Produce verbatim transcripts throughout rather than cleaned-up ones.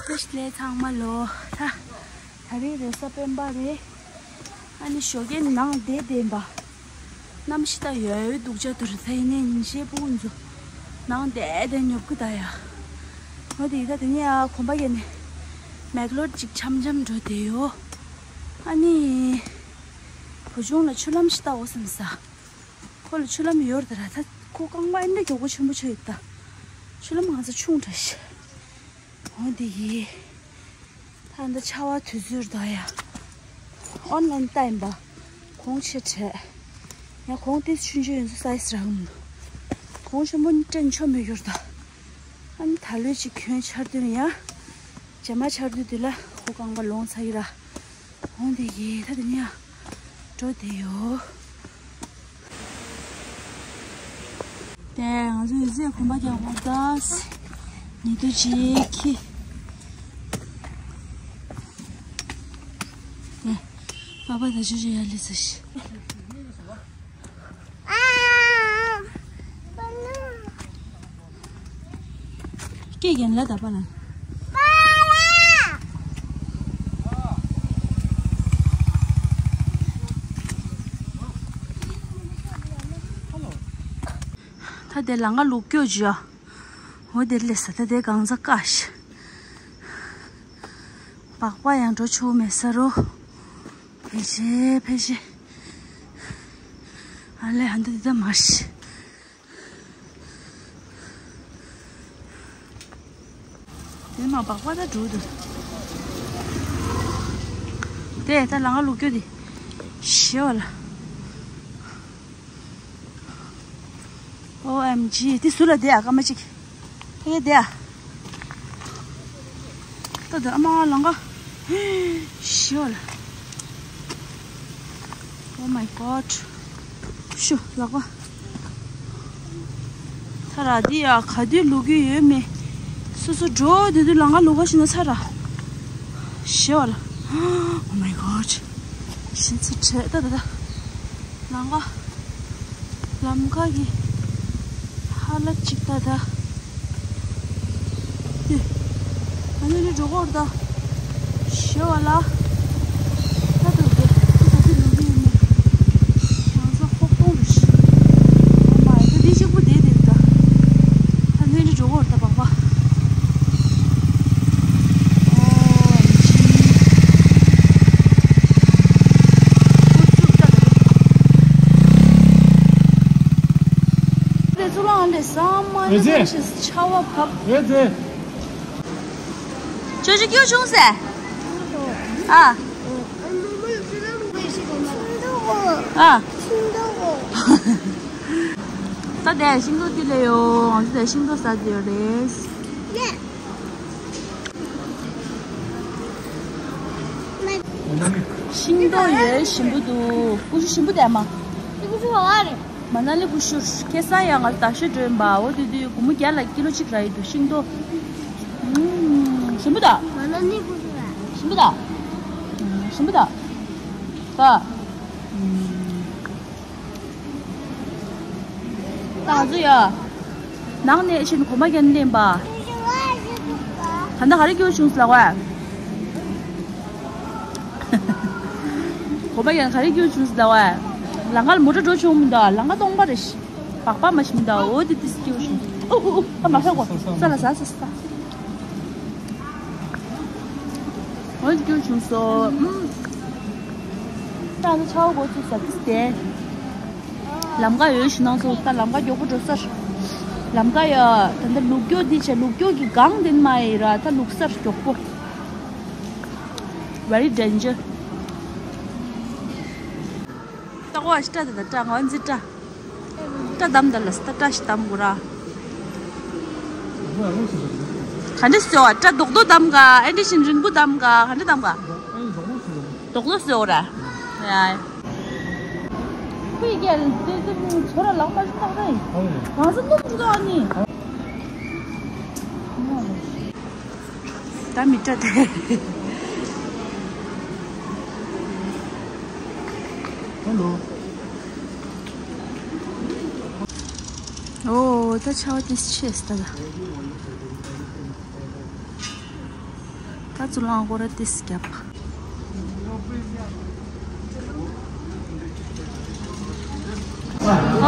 ལས་ཚང་མ་ལོ། ད་ད་རེས་རེས་གཟའ་སྤེན་པ་རེད། ཨ་ནི་ཞོགས་ཀས་ནང་བསྡད་བསྡད་པ། གནམ་གཤིས་ད་ཡོད་ཡོད་སྡུག་ཅག་ཏུ་རེད། ད་ཡིན་ནའི་ཉིན་ཤས་སྤུ་གུ་ཚོ་ནང་བསྡད་བསྡད་ཉོབ་ཀི་ད་ཡ། འོ་དེ་ད་དེ་ནས་ཡ་གོམ་པ་བརྒྱབ་ནས་མེག་ལོར་ཅིག་འཆམ་འཆམ་འགྲོ་བསྡད་ཡོད། ཨ་ནི་བུ་ཆུང་ལ་ཆུ་ལྷམ་ཞིག་བཏགས་འོ་བསམ་ས། ཁོ་ལ་ཆུ་ལྷམ་ཡོད་རེད་ད་ར། ད་ཁོ་རྐང་པ་ཨེ་འདྲ་མགྱོགས་པོ་ཆེན་པོ་ཆགས་ཡོད་ད། ཆུ་ལྷམ་གང་ས་ཆུང་དྲགས་ཤག་འོ་དེ་ཡིས། ད་ལྟ་ཆར་པ་དུས་ཚོད་རེད་ད་ཡ། ཨོན་ལན་ལྟ་ཡིན་པ། གོང་ཆེ་དྲགས། ཡང་གོང་ཏོག་ཙམ་ཆུང་ཆུང་ཡིན་ཚོ་སའི་ཛི་རག་གི་མི་འདུག་གོང་ཆེན་པོ་སྤྲད་ཆོག་མེད་ཡོད་རེད་ད། ཨ་ནི་ད་ལོས་ཅིག་གྱོན་ཆར་དུས་ཡ། རྗེས་མ་ཆར་དུས་དེ་ལ་ཁོ་རྐང་པ་ལོང་ཚར་ཡི་ར། འོ་དེ་ཡིས་ད་དེ་ནས་ཡ། འགྲོ་བསྡད་ཡོད། དེ་ང་ཚོ་ཡོད་ཚད་གོམ་པ་རྒྱག་འོང་ད། ཉི་གདུགས་ཅིག་འཁྱིལ། དེ་པ་པ་ད་ཆུ་ཆུ་ཡར་སླེབས་ས་ཞིག་སྐད་རྒན་ལ་ད་པ་ལ། ད་དེ་ལང་ཀ་ལུག་སྐྱོ་ཇི་ཡ། འོ་དེ་ལས་ས་ད་དེ་གང་ཟག་ཀ་ཤི། སྦག་སྦག་ཡང་འགྲོ་ཆོག་མེད་ས་རོ། ཕལ་ཆེར་ཕལ་ཆེར། ཨ་ལས་ཧ་འདི་འདི་ད་མ་ཤི། དེ་མ་སྦག་སྦག་ད་འགྲོ་འདུག་དེ་ད་ལང་ཀ་ལུག་སྐྱོ་དེ་ཞེ་བ་ལ། ཨོ་ཨེམ་ཇི། དེ་ཟུར་ལ་བསྡད་ཨ། སྐར་མ་གཅིག་ཕ་གི་བསྡད་ཨ། ད་ད་ཨ་མ་ལང་ཀ་ཞེ་བ་ལ། Oh my God. ཤུ་ལག་པ། ཚ་ར་འདི་ཡ་ག་དུས་ལུག་གི་ཡོད་མེད། སོ་སོ་འགྲོ་དུས་དུས་ལང་ཀ་ལུག་ག་ཞིག་ན་ཚ་ར། ཞེ་བ་ལ། Oh my God. ཞེ་ཚ་དྲགས་ད་ད་ད། ལང་ཀ་ལམ་ཁ་གི་ཧ་ལ་ཅིག་ད་ད། དེ། ཨ་ནི་ནི་འགྲོ་གོ་ར་ད། ཞེ་བ་ལ། ད་དུ་དེ་ད་དུ་ལུག་གི་ཡོད་མེད། ང་ཚོ་ཁོག་སྟོང་རེ་ཞིག་ཨོ་མ་ད་དེ་གཅིག་པུ་དེ་དེ་ད། ད་ནི་ནི་འགྲོ་གོ་ར་ད་སྦག་སྦག་ཨེ་ཙེ། ཆར་པ་བབས། ཨེ་ཙེ། ཅོ་ཅོ་སྐྱིད་པོ་བྱུང་ཟེར། ཨ། ཨ། ད་དེ་ཤིང་ཏོག་དེ་ལས་ཡོད། ང་ཚོ་དེ་ཤིང་ཏོག་ཟ་དེ་ཡོད་རེད། ཤིང་ཏོག་ཡོད། ཞིམ་པོ་འདུག་ཀུ་ཤུ་ཞིམ་པོ་དེ་མ། ཀུ་ཤུ་བ་རེད། མ་ན་ལི་ཀུ་ཤུ། ཁ་སང་ཡང་ང་ཚོ་ད་ཤོད་འགྲོ་ཡིན་པ། འོ་དེ་དུས་སྒོར་མོ་བརྒྱ་ལ་ཀི་ལོ་གཅིག་རག་ཡི་འདུག་ཤིང་ཏོག་ཞིམ་པོ་ད། མ་ན་ལི་ཀུ་ཤུ་རེད། ཞིམ་པོ་ད། ཞིམ་པོ་ད། ད། ད་ང་ཚོ་ཡ། ནང་ནས་ཕྱིན་གོམ་པ་རྒྱག་ནས་ལེན་པ། ད་ལྟ་ག་རེ་སྐྱོ་བྱུང་ཟེར་ལབ་པ། གོམ་པ་རྒྱག་ག་རེ་སྐྱོ་བྱུང་ཟེར་ལབ་པ། ལང་ཀ་ལ་མོ་ཊ་འགྲོ་བྱུང་མི་འདུག་ལང་ཀ་སྟོང་པ་རེད། སྦག་སྦག་མ་ཞིམ་འདུག་འོ་དེ་དེ་སྐྱོ་བྱུང་། ཨུ་ཨུ་ཨུ། ཨ་མ་ཧེ་གོ། ས་ལ་ཟ་ཟ་ཟ། འོ་དེ་སྐྱོ་བྱུང་སོང་། ཨུམ། ད་ནི་ཆར་པ་འགོ་ཚུགས་ས་དེ་སྟེ། ལམ་ཁ་ཡོད་ཞུ་ནང་སོང་། ད་ལམ་ཁ་མགྱོགས་པོ་འགྲོ་ས་རེད། ལམ་ཁ་ཡ་ད་ལྟ་ལུག་སྐྱོ་འདི་བྱས། ལུག་སྐྱོ་གི་སྒང་དེ་མ་ཡིན་ར། ད་ལུག་ས་རེད་མགྱོགས་པོ། Very danger. ད་གོ་ཨ་ཤི་སྐྲ་དེ་ད་སྐྲ་ང་འཛི་སྐྲ། སྐྲ་བསྡམས་ད་ལ་ད་སྐྲ་ཞིག་བསྡམས་དགོས་ར། ག་འདྲ་སོ་སྐྲ་རྡོག་རྡོག་བསྡམས་ག་ཨེ་འདྲ་བཞིན་རིང་པོ་བསྡམས་ག་ག་འདྲ་བསྡམས་ག་རྡོག་རྡོག་སོ་ར། ཡ། ཁོའི་རྒྱལ་དེ་དེ་ཚོ་ར་ལག་པ་ཞིག་བཏགས་ད་ཡིན། གང་ས་སློབ་འདུག་ཨ་ནི། ད་མི་སྐྲ་དེ། ཧེ་ལོ། ཨོ་ད་ཆར་པ་དེ་ཆེ་སྟ་ད། ད་ཚུར་ལངས་སྐོར་ར་ཏིས་རྒྱབ།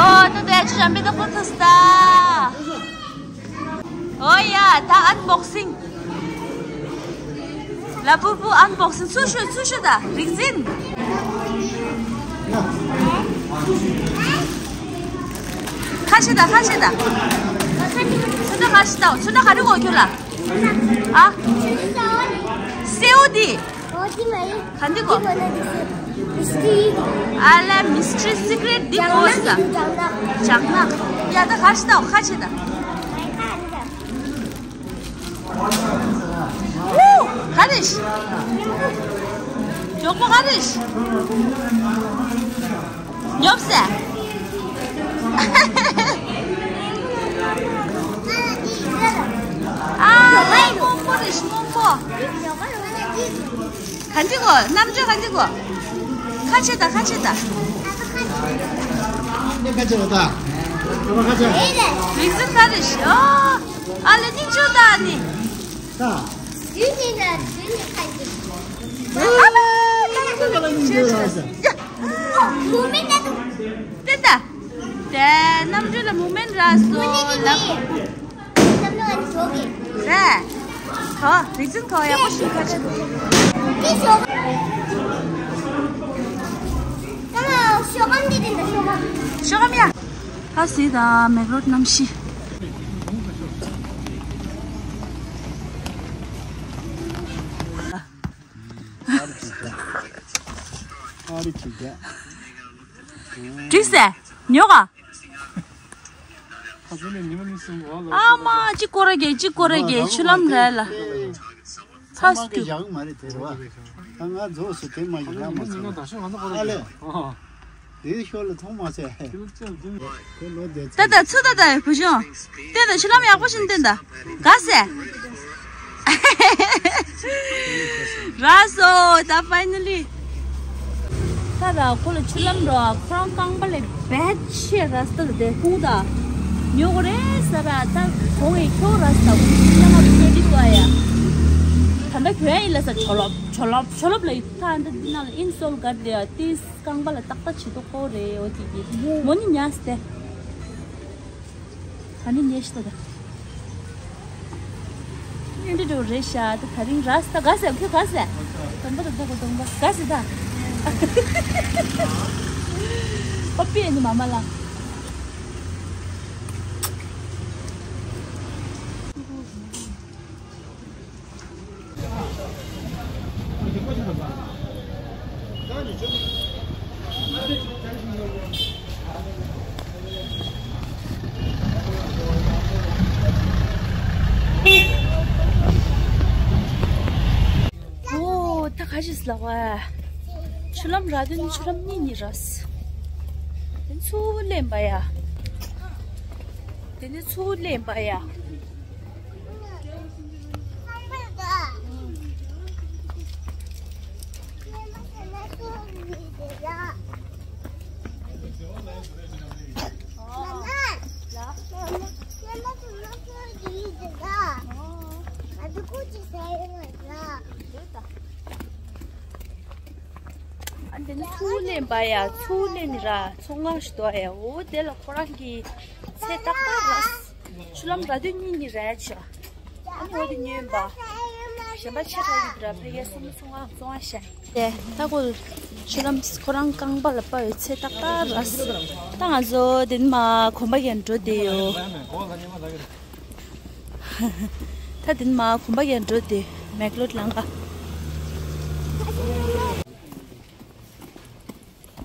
ཨོ་ད་དེ་ཆུ་ཞམ་པི་ད་ཀོ་ཐུ་སྟ། ཨོ་ཡ་ད་ཨན་བོག་སིང་། ལ་བུ་བུ་ཨན་བོག་སིང་། ཚུར་ཤོད་ཚུར་ཤོད་ད་རིག་འཛིན། ཁ་ཕྱེ་ད་ཁ་ཕྱེ་ད། ཚུར་ད་ཁ་ཕྱེ་ད། ཚུར་ད་ག་རེ་གོ་ཁྱོད་ལ། ཨ། སེའུ་འདི། ག་འདི་གོ། ཨ་ལ་མིས་ཊི་རི་སི་ཀི་རེ་ཊི་འདི་གོ་ས། ཇག་ན། ཡ་ད་ག་ཤི་ཏའོ་ཁ་ཕྱེ་ད། ཧུ། ག་རེ་ཤི། མགྱོགས་པོ་ག་རེ་ཤི། ཉོབ་སེ། ཨ་ལེ་སྔོན་པོ་རེད་སྔོན་པོ། ག་འདྲི་གོ་རྣམ་འགྱུར་ག་འདྲི་གོ་ཁ་ཕྱེ་ད་ཁ་ཕྱེ་ད། ཁ་ཕྱེ་ད་ད། ཁ་ཕྱེ། རིག་འཛིན་ག་རེ་ཤི། ཨ་ལེ་སྙིང་རྗེ་ད་ནི། ད། ཨ་ལེ་སྙིང་རྗེ་ད་ནི། ཏེ་ད། དེ་རྣམ་འགྲུལ་ལ་མུ་མེན་ར་སོ་ལབ། རེད། གོ། རིག་འཛིན་གོ་ཡག་པོ་ཞིག་ཁ་ཆེ། ཤོ་གམ་ཡ། ཧ་སི་ད་མེག་རོད་གནམ་གཤིས། ཨ་རི་ཁྱི་རྒྱ། འགྲིག་སེ། ཉོ་ག་ཨ་མ་གཅིག་སྐོར་ར་གེ་གཅིག་སྐོར་ར་གེ་ཆུ་ལམ་ར་ལ། ཕ་སུ་ཀྱུ། ད་ང་རྫོགས་སུ་དེ་མ་ཡིན་ལ་མ་སོང་། ཨ་ལེ། དེའི་ཤོར་ལ་མཐོང་མ་སོང་། ད་ད་ཚུ་ད་ད་བུ་ཆུང་། བསྟན་ད་ཆུ་ལམ་ཡག་པོ་ཞིག་བསྟན་ད། ག་སེ། ར་སོ་ད་ཕའི་ནལ་ལི། ད་ར་ཁོ་ལ་ཆུ་ལམ་རོ་ཁོ་རང་རྐང་པ་ལས་བེད་ཆེ་ར་སྟག་དེ་ཁུང་ད། ཉོ་གོ་རེ་ས་ར་ད་ཁོང་ངི་ཁྱོ་ར་སྟག་ཁུང་ང་ཁྱོ་དི་ཏོ་ཡ། ད་ད་ཁྱོད་ཡིན་ལ་ས་ཆོ་ལོབ་ཆོ་ལོབ་ཆོ་ལོབ་ལ་ཡི་ད་ད་ནང་ཨིན་སོལ་གར་དེ་ཡ་ཏིས། རྐང་པ་ལ་ཏག་ཏག་བྱེད་དོ་ཁོ་རེ་འོ་དེ་གི་མོ་ནི་ཉལ་སྟེ། ད་ནི་ཉལ་ཤི་ད་ད། ཨེ་འདྲ་འགྲོ་རེད་ཤག་ད་ད་རིང་ར་སྟག་ག་སེ་ཁོས་ག་སེ། གདོང་པ་ད་ད་གོ་གདོང་པ་ག་སེ་ད། པ་པི་ཨེ་ནི་མ་མ་ལ། ཨོ་ད་ག་ཅིག་ལབ་པ། ཆུ་ལམ་ར་དོན་ཆུ་ལམ་གཉིས་གཉིས་ར། དེ་ཚུར་ལེན་པ་ཡ། དེ་ནས་ཚུར་ལེན་པ་ཡ། ཨ་འདི་ནི་ཚུར་ལེན་པ་ཡ། ཚུར་ལེན་ནི་ར་ཚོང་ཁང་ཞིག་འདུག་ཡ། འོ་དེ་ལ་ཁོ་རང་གི་ཚེ་ཏག་ཏག་ར། ཆུ་ལམ་ར་དོན་གཉིས་གཉིས་ར་ཡ་ཆོ། ཨ་ནི་འོ་དེ་ཉོས་པ། གཞན་པ་ཆེ་ཕྲ་གི་འདི་ར་ཕ་གིའི་སེམས་ཚོང་ཁང་བཙོང་བ་ཤ། དེ་ད་ཁོ་ཆུ་ལམ་ཁོ་རང་རྐང་པ་ལ་པ་ཡོད་ཚེ་ཏག་ཏག་ར། ད་ང་ཚོ་དེ་ནི་མ་གོམ་པ་གན་འགྲོ་བསྡད་ཡོད། ད་དེ་ནི་མ་གོམ་པ་གན་འགྲོ་བསྡད་མེག་ལོད་ལང་ག་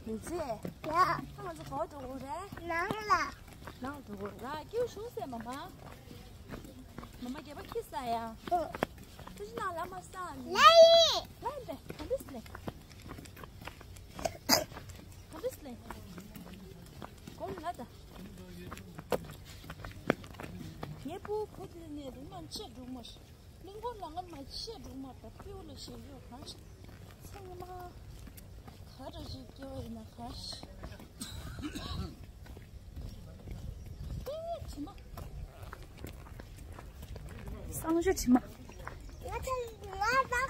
མི་ཚེ། ཡ། ད་ང་ཚོ་ག་པར་འགྲོ་དགོས་རེད། ནང་ལ། ནང་འགྲོ་དགོས་ར་སྐྱིད་ཤོང་ཟེར་མ་མ། མ་མ་སྐྱེས་པ་ཁྱི་ཟ་ཡ། ཨོ། ཁྱི་ནང་ལ་མ་ཟ་ནི། ལ་ཡི། ལ་ཡི་ལ་ག་འདྲ་སི་ལེ། ག་འདྲ་སི་ལེ། གོ་ལ་ད། ངའི་བུ་ཁོ་དེ་ནས་རིང་མ་ཆེ་འགྲོ་མ། གླིང་སྐོར་ལ་ང་མ་ཆེ་འགྲོ་མ་ད་པིའུ་ལ་ཞེ་ཡོད་གང་ཞིག་ཚང་མ་ག་རེ་ཞིག་སྐྱེ་བ་ཡིན་ན་ག་ཞིག་ཨེ་དྲི་མ། གསང་སྤྱོད་དྲི་མ། ང་ཚོ་ང་ད་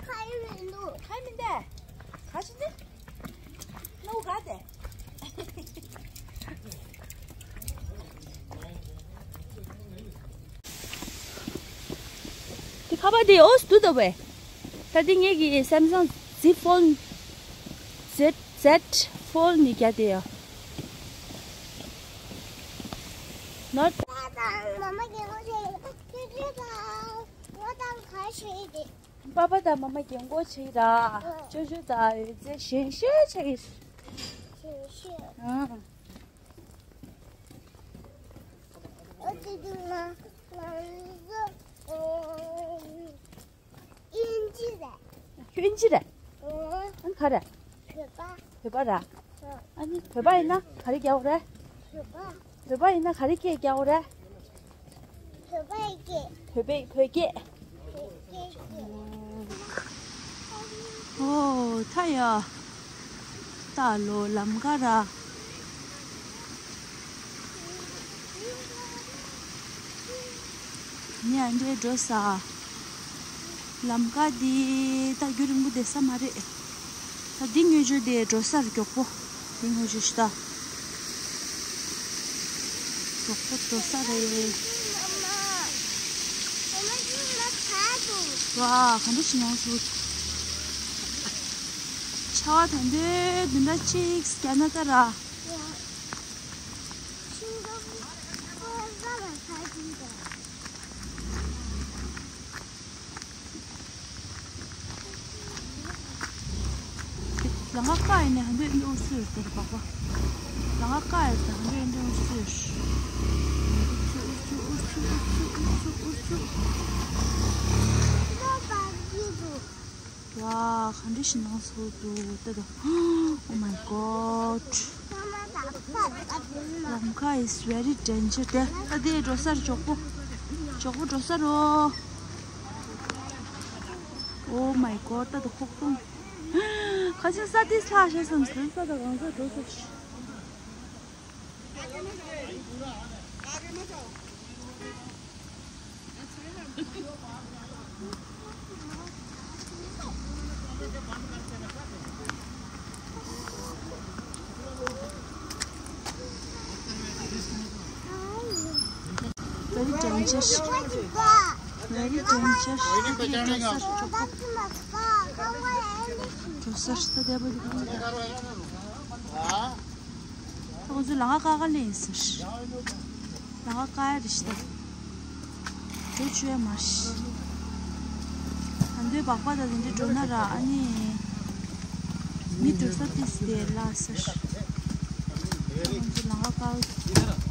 པ་དེ་ཨོས་དུ་དོ་བས། ད་དེ་ངེད་ཀྱི་Samsung Z Fold, Z Z Fold་ནི་རྒྱ་དེ་ཡ། Not། ད་དང་མ་མ་རྒན་གོག་ཆེ་ཡོད་ད་ཁྱོད་ཁྱོད་དང་ངོ་དང་ག་ཤེས་ཏེ། པ་པ་དང་མ་མ་རྒན་གོག་ཆེ་ཡོད་ད། ཨ། ཅོ་ཅོ་དང་ཡོད་ཚེ་ཞན་ཤོས་ཆེ་ཡོད། ཞན་ཤོས། ཨ། ཨོ་ཙི་ཙི་ང་ང་ཚོ་ཨིན་ཇི་རེད། ཨིན་ཇི་རེད། ཨོ། ཨ་ནི་ག་རེད། བོད་པ། བོད་པ་ར། ཨོ། ཨ་ནི་བོད་པ་ཡིན་ན་ག་རེ་རྒྱག་དགོས་རེད། བོད་པ། བོད་པ་ཡིན་ན་ག་རེ་སྐད་རྒྱག་དགོས་རེད། བོད་པའི་སྐད། བོད་པའི་བོད་སྐད། བོད་སྐད་སྐད། ཨོ་ད་ཡ། ད་ལོ་ལམ་ཀ་ར། ངས་ཨ་འདྲའི་འགྲོ་ས། ལམ་ཀ་འདི་ད་རྒྱུན་རིང་པོ་བསྡད་ས་མ་རེད། ད་འདི་ཉོ་རྒྱུ་དེ་འགྲོ་སར་མགྱོགས་པོ། འདི་ཉོ་རྒྱུ་ཞིག་ད། མགྱོགས་པོ་འགྲོ་ས་རེད། ཝ། ག་འདྲ་ཞིག་ཡོང་སོང་། ཆར་པ་ད་དུང་འདི་འདྲ་ཅིག་རྒྱག་ན་ད་ར། ལམ་ཁ་བཀག་ཡིན་ནའི་ཧ་འདོད་འདི་འུ་སུ་ཡོད་དེར་བག་པ། ལམ་ཁ་བཀག་ཡོད་དེ་ཧ་འདོད་འདི་འུ་སུ་ཡོད། འུ་སུ་འུ་སུ་འུ་སུ་འུ་སུ་འུ་སུ། ཝ། ག་འདྲ་ཞིག་ནང་སོ་འདུག་ལྟ་དང་། Oh my God. ལམ་ཁ་is very danger. དེ་ལྟ་དེ་འགྲོ་སར་མགྱོགས་པོ། མགྱོགས་པོ་འགྲོ་ས་རོ། Oh my God. ལྟ་དང་ཁོག་སྟོང་། ཁ་ཆེ་ས་དེ་ལྷག་ཤེས་སམ་ཟིན་ས་དང་གང་ས་འགྲོ་ས་ཞིག Very dangerous. Very dangerous. འགྲོ་སར་ལྟ་བདེ་པོ་འདུག་ད་ཁོ་ཚོས་ལམ་ཁ་བཀག་ག་ལེན་ཟེར། ལམ་ཁ་བཀག་ཡ་རེད་ཤི་ད། འགྲོ་བཅུག་ཡ་མ་རེད་ཤི། ད་འདོད་སྦག་སྦག་དང་དེ་འདྲ་འགྲོ་ན་ར་ཨ་ནི། མི་འགྲོ་ས་ཏིས་དེ་ལ་ཟེར། ང་ཚོ་ལམ་ཁ་བཀག་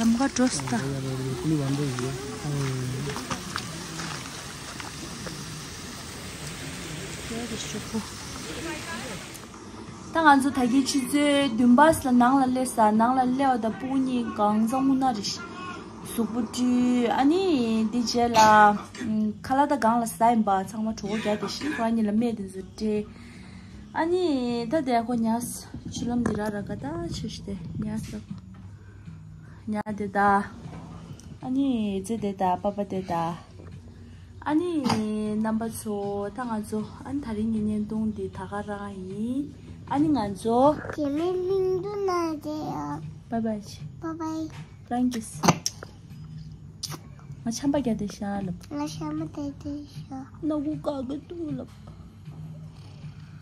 ལམ་ཁ་འགྲོ་སྟ། ད་ང་ཚོ་ད་གིན་ཆུ་ཚོད་བདུན་པ་ལ་ནང་ལ་སླེབས་ས། ནང་ལ་སླེབས་པ་དང་སྤུ་གུ་གཉིས་གང་ཚང་སྨུག་ནག་རེད། གཟུགས་པོ་བཀྲུས། ཨ་ནི་འདི་རྗེས་ལ་ཁ་ལག་ད་སྒང་ལ་ཟ་ཡིན་པ། ཚང་མ་གྲོད་ཁོག་རྒྱགས་བསྡད་ཤག་ཁོ་རང་གཉིས་ལ་སྨན་དེ་ཚོ་སྤྲད། ཨ་ནི་ད་དེ་ཁོ་ཉལ་ས། ཆུ་ལམ་འདི་ར་ར་ག་ད་ཆེ་ཤི་དེ་ཉལ་ས་ཁོ། ཉལ་དེ་ད། ཨ་ནི་ཙེ་དེ་ད་པ་པ་དེ་ད། ཨ་ནི་རྣམ་པ་ཚོ་ད་ང་ཚོ་ཨ་ནི་དེ་རིང་གི་བརྙན་ཐུང་འདི་ད་ག་རང་ཡིན། ཨ་ནི་ང་ཚོ། དེ་མིན་ལིང་དུ་ན་དེ་ཡ། Bye bye། Bye bye། རང་གིས། ང་ཆམ་པ་རྒྱགས་བསྡད་ཤག་ལབ། ང་ཆམ་པ་རྒྱགས་བསྡད་ཤག་སྣ་ཁུག་བཀག་གི་འདུག་ལབ།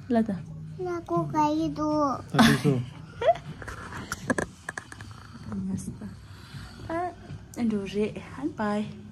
ལ་ད། སྣ་ཁུག་བཀག་གི་འདུག་ད་དུས་སུ། ཉལ་སྟ། ཨ་འགྲོ་རེད། ཧན་བྷའི།